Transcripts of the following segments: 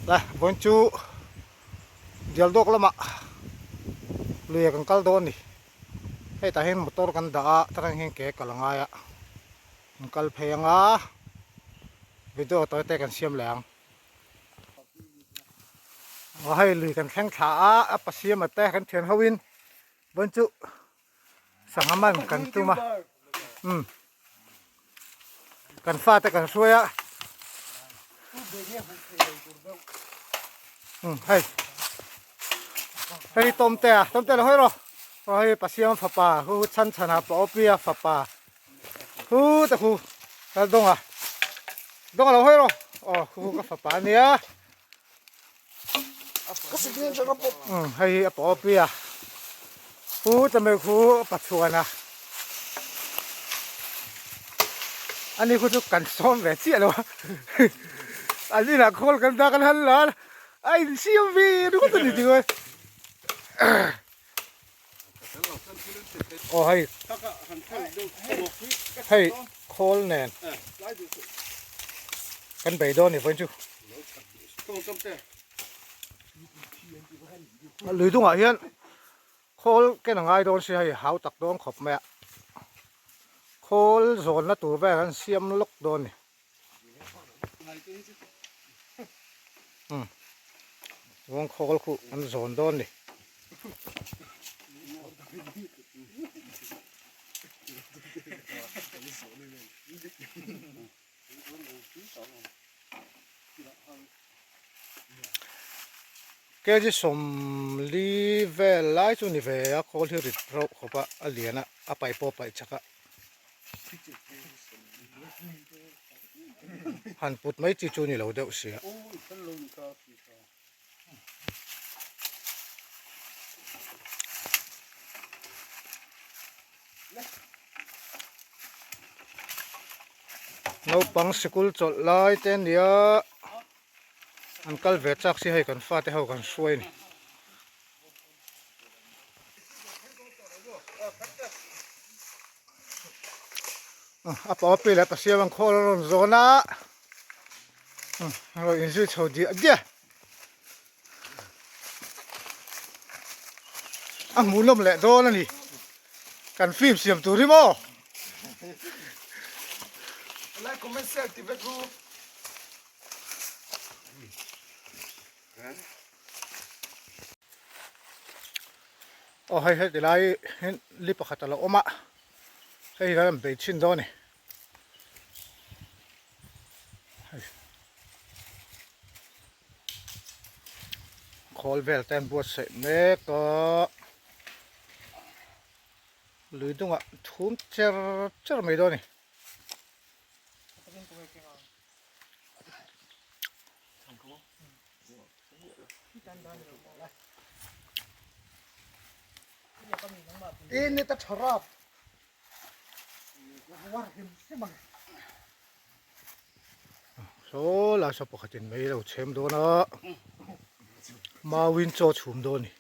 La vawiin chu dial dawk lamah lui ah kan kal dawn a ni hetah hian motor kan dah a tah hian ke kal a ngai a kan kal phei anga video tawi te kan siam leh ang aw hei lui kan thleng thla a a pa siama te kan thian ho in vawiin chu sangha man kan tum a umm kan fate kan hruai a umm hei hei tawmte a tawmte lo hawi rawh aw hei Pasiam fapa hu chhan chhan a pa awpia fapa hu te khu kal dawng a dawng a lo hawi rawh aw khu ka fapa a nia umm hei hi a pa awpia hu te mai khu a pa chhuan a ani khu chu kan sawm ve chiah lo a an inah khawl kan dah kan han la a insiam ve ringawt a ni tih aw hei hei khawl nen kan bei dawn ni vawiin chu lui dungah hian khawl ken a ngai dawn si hei hau tak dawn khawp mai a khawl zawnna tur vel an siam lawk dawn a ni. Vawng khawl khuh an zawn dawn ni. Kg 40 vel lai chu ni ve a khawl hi rit reuh khawp a a lian a a paih pawh a paih chak a. Han put mai chi chu ni lo deuh sia. Naupang sikul chawlh lai te ania an kal ve chak si hei kan fate ho kan hruai a ni. A paw pi leh pasiam ang khawl a rawn zawn a a rawn inzui chho diah diah a hmuhnawm leh dawn a ni kan film siam tur hi maw. Like comment share ti vek ru. Aw hei heti lai hi li pakhat a lo awm a hei hian an bei chhin dawn a ni hei khawl vel te an buatsaih mek a lui dungah thum cher cher mai dawn a ni. Ini ta tharap war him him ang saw lai saw pakhatin mai lo chhem dawn a mauin chaw chhum dawn a ni.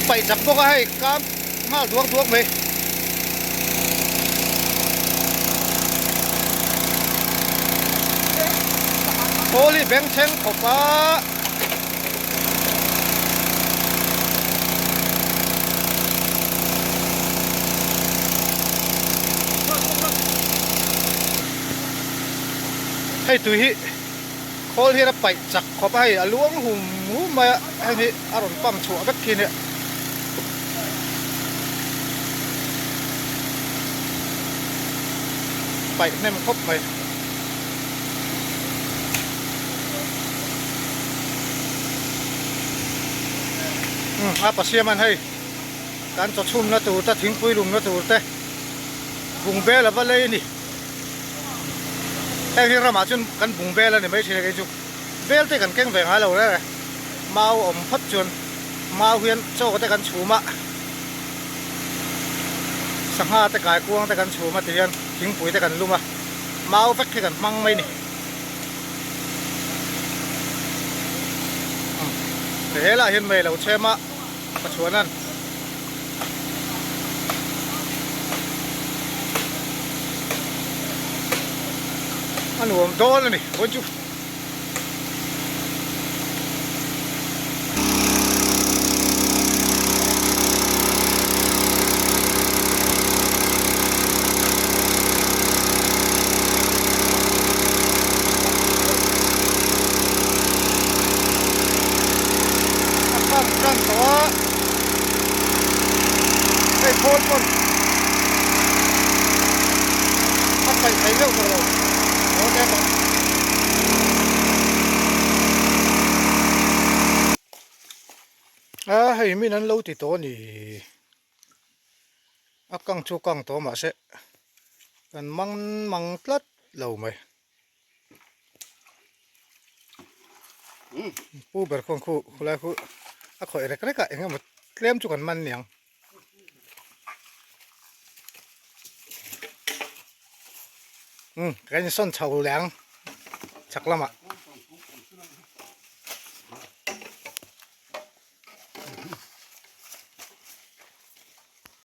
paih chak bawk a hei kam nghal duak duak mai. Khawl hi bengchheng khawp a. Hei tui hi khawl hian a paih chak khawp a hei a luang hum hum mai a heng hi a rawn pump chhuah vek khi nia. Paih hnem khawp mai. A pasiam an hei kan chaw chhumna tur te thingpui lumna tur te bungbel a va lei a ni heng hi ramah chuan kan bungbel a ni mai thin a kei chu bel te kan keng ve ngai lo reng e mau a awm phawt chuan mau hian chaw te kan chhum a sangha te kaikuang te kan chhum a tihian thingpui te kan lum a mau vek hi kan hmang mai a ni. He lah hian mei lo chhem a ka chhuan an. A nuam dawn a ni vawi chu. A pump tan tawh a hei khawl pawn a paih thei deuh tawh lo haw te tawh. A hei min an lo ti tawh a ni. A kang chu kang tawh mahse kan mang mang tlat lo mai. Pu ber khuan khu khulai khu a khawih rek rek a eng emaw tlem chu kan man niang. Umm kan insawn chho leh ang chhak lamah.